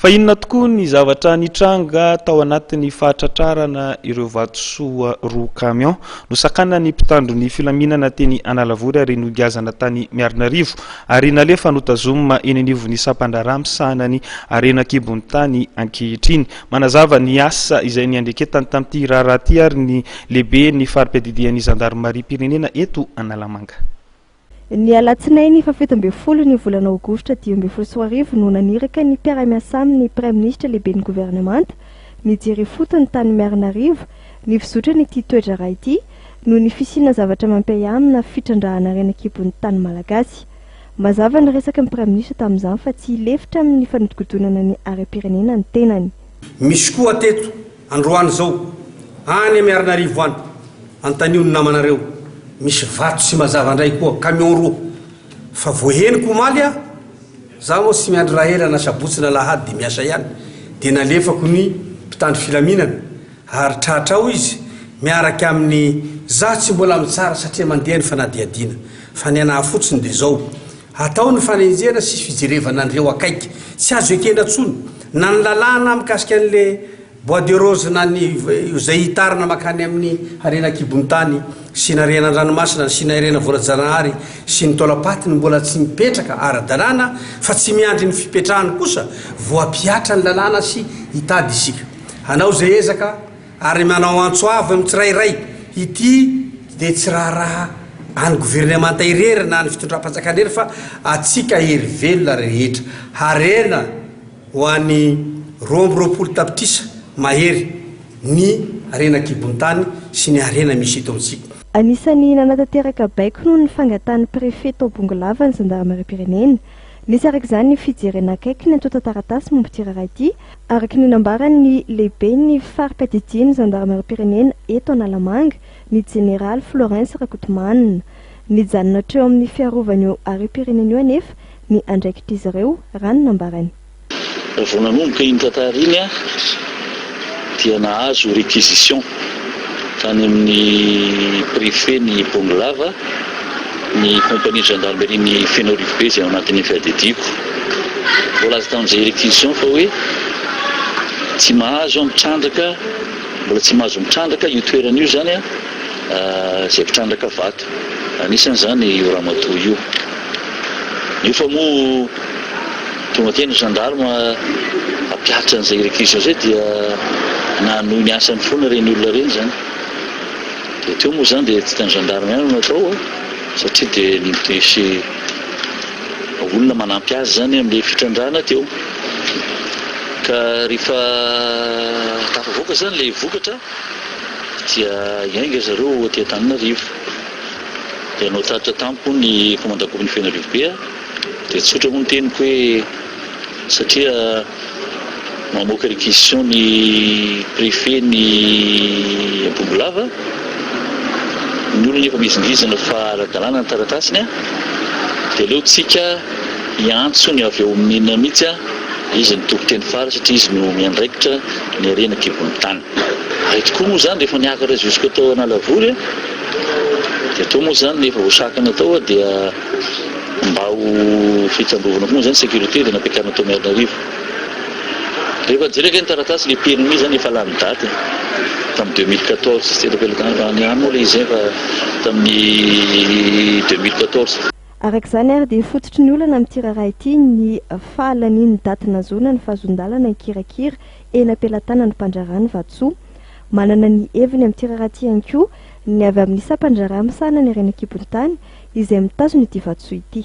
Fa inona tokoa ny zavatra nitranga tao anatin'ny fahatratrarana ireo vatosoa roa camion nosakanan'ny mpitandro ny filaminana teny Analavory ary nogiazana tany Miarinarivo ary nalefa notazomina eny anivon'ny sampan-draharaha misahana ny harena an-kibon'ny tany ankehitriny. Manazava ny asa izay niandreketany tamin'ity raharaha ity ary ny lehiben'ny fari-piadidian'ny zandarimariam-pirenena eto Analamanga. Ny alatsinainy fahafito ambin'ny folo ny volana aogositra 2015 no naniraka ny mpiara-miasa aminy ny Praiminisitra lehiben'ny governemanta nijery ifotony tany Miarinarivo ny fizotran'ity toe-draharaha ity noho ny fisiana zavatra mampiahiahy amina fitrandrahana harena an-kibon'ny tany malagasy. Mazava ny resaky ny Praiminisitra tamin'izany fa tsy hilefitra amin'ny fanodikodonana ny harem-pirenena ny tenany. Misy koa teto Androany izao, any Miarinarivo any, anontanio ny namanareo, misy vato tsy mazava indray koa, camion roa. Fa voahenoko omaly aho, za moa tsy miandry raha ela na sabotsy na alahady dia miasa ihany, dia nalefako ny mpitandro filaminana ary tratra ao izy miaraka amin'ny, za tsy mbola mitsara satria mandeha ny fanadihadiana, fa ny anah fotsiny dia izao, atao ny fanenjehana sy fijerevana an'ireo akaiky, tsy azo ekena intsony na ny lalàna mikasika an'le Bois de rose na ny izay hitarina mankany amin'ny harena an-kibon'ny tany sy ny harena an-dranomasina sy ny harena voajanahary sy ny taolam-paty no mbola tsy mipetraka ara-dalàna fa tsy miandry ny fipetrahany kosa vao hampihatra ny lalàna sy hitady isika hanao izay ezaka ary manao antso avo amin'ny tsirairay ity dia tsy raharaha an'ny governemanta irery na ny fitondram-panjakana irery fa antsika hery velona rehetra harena ho an'ny 22 tapitrisa mahery ny harena an-kibon-tany sy ny harena misy eto amintsika. Anisan'ny nanatanteraka baiko noho ny fangatahan'ny Préfet tao Bongolava ny zandarimariam-pirenena. Nisy araka izany ny fijerena akaiky ny antontan-taratasy momba ity raharaha ity, araka ny nambaran'ny lehiben'ny fari-piadidian'ny zandarimariam-pirenena eto Analamanga, ny jeneraly Florens Rakotomanana. Nijanona hatreo amin'ny fiarovana io harem-pirenena io anefa ny andraikitr'izy ireo, raha ny nambarany. Vao nanomboka iny tantara iny aho dia nahazo réquisition tany amin'ny préfet ny Bongolava, ny compagnie de gendarmerie ny Fenoarivobe izay ao anatin'ny fiadidiako. Voalaza tamin'izay réquisition fa hoe tsy mahazo mitrandraka, mbola tsy mahazo mitrandraka io toerana io izany izay mpitrandraka vato. Anisany izany io ramatoa io. Nefa moa tonga teny ny gendarme hampihatra an'izay réquisition izay dia nanohy ny asany foana ireny olona ireny izany. Dia teo moa izany dia tsy ny gendarme ihany no natao satria dia nisy olona manampy azy izany amin'ilay fitrandrahana teo. Ka rehefa tafavoaka izany ilay vokatra dia hiainga zareo aty Antananarivo. Dia nanao tatitra tamiko hono ny commandant groupe ny Fenoarivobe a, dia tsotra moa ny teniko hoe satria mamoaka réquisition ny préfet ny Bongolava, ny olona efa mihizingizina fa ara-dalàna ny taratasiny a, dia aleo tsika hiantso ny avy ao mine mihitsy a, izy no tompon-teny fara satria izy no miandraikitra ny harena an-kibon'ny tany. Ary tokoa moa izany rehefa niakatra jusque tao Analavory a, Dia teo moa izany rehefa voasakana tao dia mba ho fitandrovana koa moa izany sécurité dia nampiakarina tao Miarinarivo. Rehefa jereko ny taratasy ilay permis izany efa lany daty tamin'ny 2014, tsy teto am-pelatanana any ihany moa ilay izy fa tamin'ny 2014. Araka izany ary dia fototry ny olana amin'ity raharaha ity ny fahalanian'ny daty nahazoana ny fahazoan-dalana hikirakira eny am-pelatanan'ny mpandraharaha ny vatosoa. Manana ny heviny amin'ity raharaha ity ihany koa ny avy amin'ny sampan-draharaha misahana ny harena an-kibon'ny tany izay mitazona ity vatosoa ity.